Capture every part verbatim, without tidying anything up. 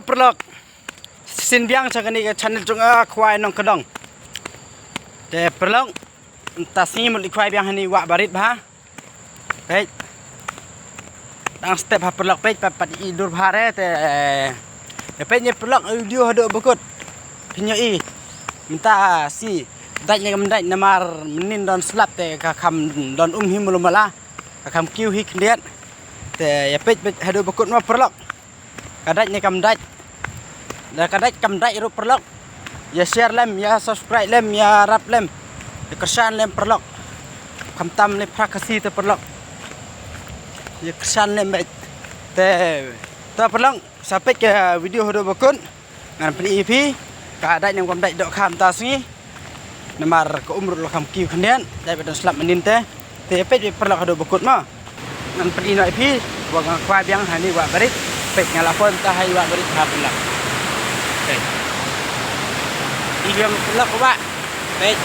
Paralok, shisien biang sha kane ka channel jong nga, Khwai Nongkyndong. Te paralok, mynta sngi mut leit khwai biang hangne wah barit bha. Peit. Dang step ha paralok, peit, pat pat i dur bha re te. Te peit ne paralok, video haduh ba kut. Phin ïohi. Mynta sngi dait ne kam dait namar mynnin don slap te ka kham don um hi mulu mala. Ka kham kiew hi khyndiat. Te ïa peit peit haduh ba kut mo paralok. Ka dait ne kam dait. Da ka dait kam dait ruh paralok. Ïa share lem, ïa subscribe lem, ïa rap lem. Ïa kyrshan lem paralok. Khamtam leh phra Khasi te paralok. Ïa kyrshan lem beit. Te, te paralok, sa peit ka video haduh ba kut. Ngan pyni ïa phi ka dait ne kam dait dohkha mynta sngi. Namar ka um ruh la kham kiew khyndiat, dei ba don slap mynnin te. Te peit peit paralok haduh ba kut mo. Ngan pyni noh ïa phi ba nga kwah biang hangne wah barit. Peit nga la poi mynta ha i wah barit ha paralok. Peit. I biang paralok wah. Peit.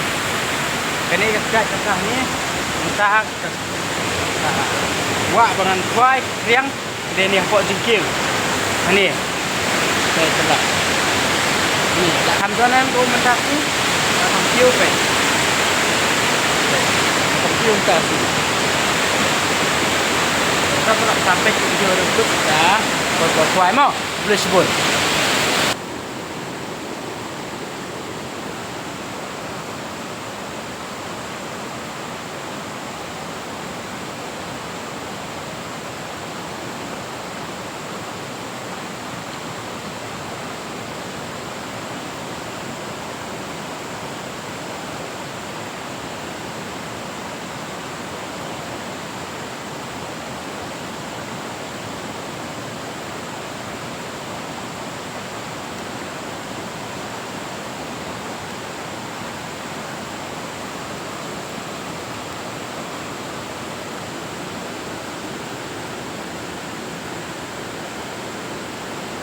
Kane ka dait mynta hangne. Mynta ha ka wah ba ngan kwah riang. Dei ne hapoh jingkieng. Ani. Peit paralok. Ni, la kham don em ko mynta ki. La kham kiew peit. Kham kiew mynta ki. Ka paralok sa peit video ruh kut da. Ko ko kwai mo. Boleh sebut.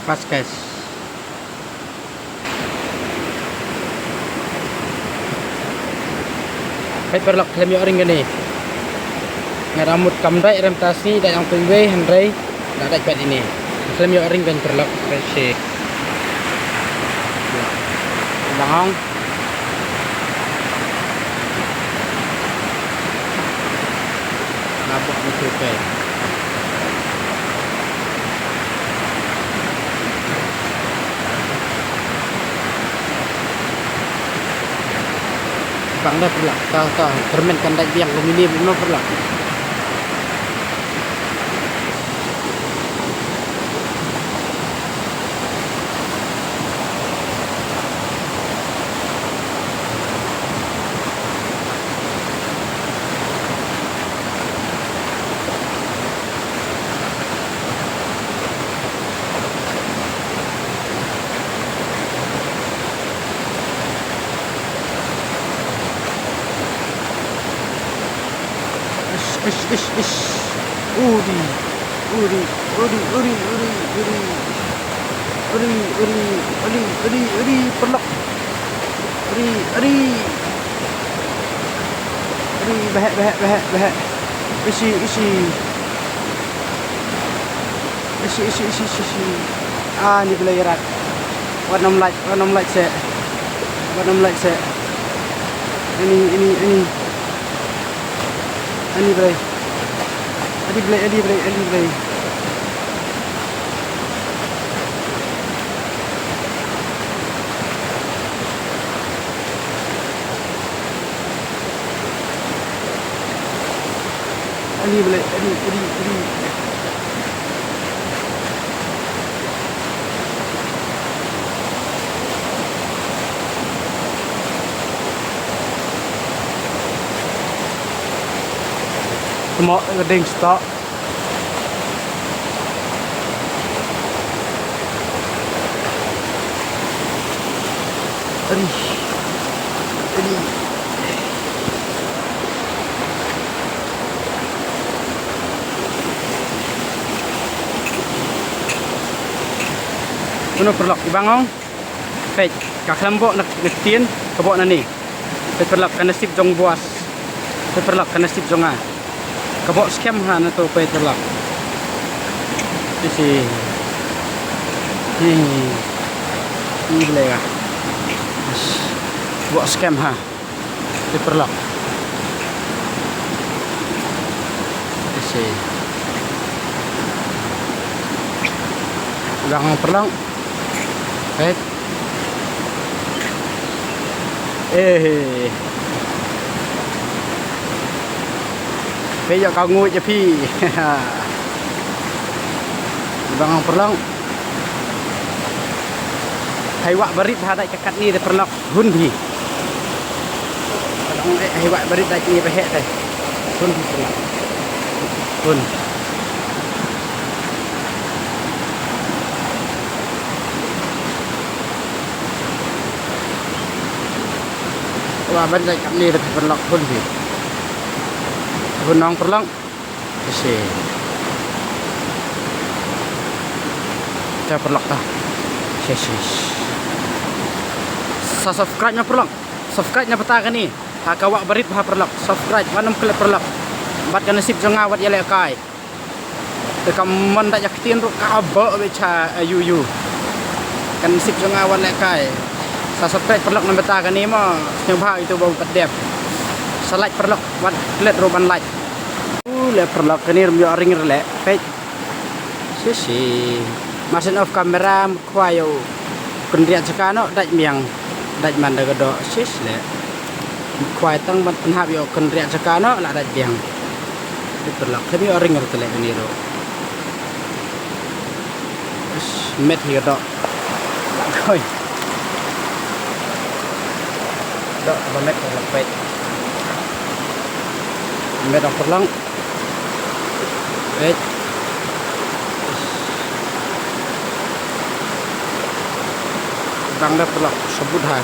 Pas guys. Peit paralok khlem ïoh ring kane. Nga da mut kam dait rem ta sngi dait ang tu iwei hynrei. Nga dait peit ine. Khlem ïoh ring kan paralok peit shi. Bang ong. Nga bok ni tu peit. Bang da paralok, ta, ta, permen kan dait biang kum ine, bang paralok. Ish, ish, ish, ish. Udi. Udi, udi, udi, udi, udi. Udi, udi, udi, udi, udi, paralok. Udi, udi. Udi, behek, behek, behek, behek. Isi, isi. Isi, isi, isi, isi, isi. Ah, ni Blei rat. Wat nym lait, wat nym lait seh. Wat nym lait seh. Ani, ani, ani. Ani Blei. Ani Blei, ani Blei, ani Blei. Ani Blei, ani, ani, ani. Mo ding stop. Aduh. Aduh. Kuno paralok ibang ong. Peit, ka khlem bok na, na ktien, ka bok na ni. Peit paralok ka nasib jong Boas. Peit paralok ka nasib jong nga. Ka bok skhem ha na to peit paralok. Isi. Ni, ni boleh kah? Buat scam ha. Di perlok. Isi. Gang perlok. Eh. Eh. Phi ïoh ka nguid ïa phi. Bang paralok. Hei wah barit ha dait ka katni te paralok. Hun phi. Paralok eh, hei wah barit dait ni ba heh te. Hun phi paralok. Hun. Wah ban dait katni te paralok, hun phi. Hun nong paralok. Isi. Te paralok ta. Sis, sis. Sa subscribe na paralok. Subscribe na bynta kane. Ha ka wah barit bha paralok. Subscribe, wat nym klet paralok. Bad ka nasib jong nga wat ïalehkai. Te ka mon da ïa ktien ruh ka ba ba cha ayu yu. Ka nasib jong nga wat lehkai. Sa subscribe paralok na bynta kane mo. Sngewbha ito ba u pat dep. Sa like paralok, wat klet ruh ban like. U le paralok kane rum ïoh ring re le. Peit. Sisi. Masin off camera. Khwai ïa u kynriah jaka noh, dait biang. Dait man da ka doh sis le. Khwai tang ban pynhap ïa u kynriah jaka noh, la dait biang. Te paralok, khlem ïoh ring te leh kane ruh. Is, met hi ka doh. Khoi. Doh ba met ka la peit. Met ong paralok. Peit. Dang dep paralok, sabut ha.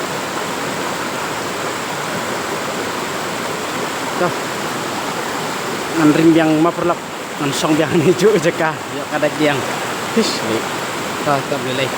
Doh. Ngan ring biang ma paralok. Ngan song biang ni ju jaka. Ïoh ka dait biang. Hish, ni. Ta, ta beli.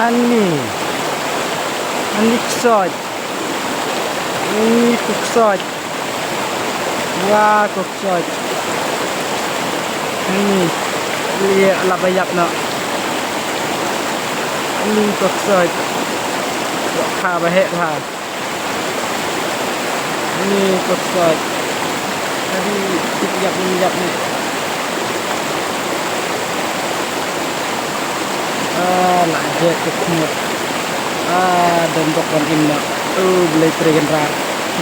Ani. Ani ksoit. Ani ksoit. Wa ksoit. Ani. Ani la ba ïap noh. Ani ksoit. Wa kha ba heh ba. Ni ksoit. Tadi tip ïap ni ïap ni. Ah, la je kut mut. Ah, don bok ban im noh. Oh, Blei Trai Kynrad.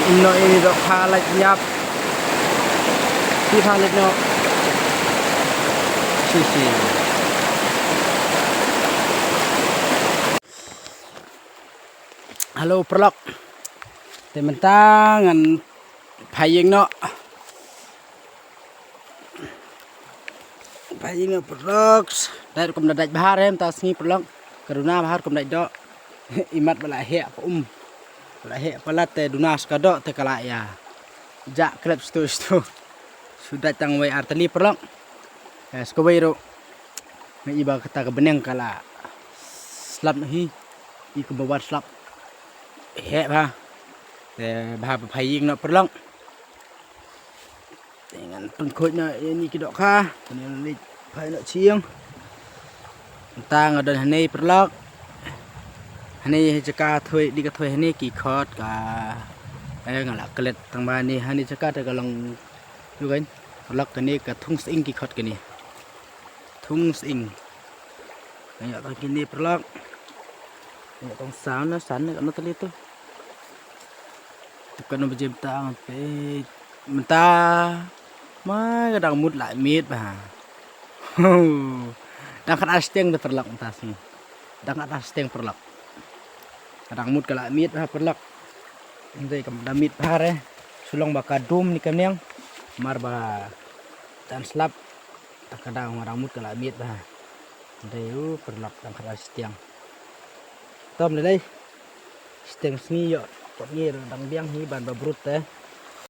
Im noh ini dok ha la ïap. Ti ha lek noh. Si si. Hello paralok. Te mynta ngan phai ïing noh. Phai ïing noh paralok. Dait kum da dait bha re mynta sngi paralok. Ka duna bha kum dait doh. Imat ba la heh pa um. Ba la heh palat te duna ska doh te ka la ïa. Ja klep stu stu. Su dait tang wei ar tylli paralok. Eh, ska wei ruh. Nga i ba kata ka bneng ka la slap na hi. I kumba wan slap. Heh bha. Te bha ba phai ïing noh paralok. Te ngan pynkhuid noh ïa ni ki dohkha. Te ngan leit phai noh chieng. Mynta nga don hanei paralok. Hanei jaka thoi, di ka thoi hanei ki khot ka. Eh, nga la klet tang ba ni hanei jaka te ka long. Yu kan. Paralok kane ka thung sying ki khot kane. Thung sying. Nga ïoh tang kine paralok. Nga ïoh tang san na san na kano tali tu. Tip kano baje mynta ngan peit. Mynta ma ka dang mut la miet bha. Dang khatar shiteng te paralok mynta sngi. Dang khatar shiteng paralok. Ka dang mut ka la miet bha paralok. Hynrei kam da miet bha re. Shu long ba ka dum ni ka niang. Mar ba dang slap. Ta ka dang, dang mut ka la miet bha. Hynrei u paralok dang khatar shiteng. Tom lei lei. Shiteng sngi ïoh. Kot ngi dang biang hi ban ba brut te.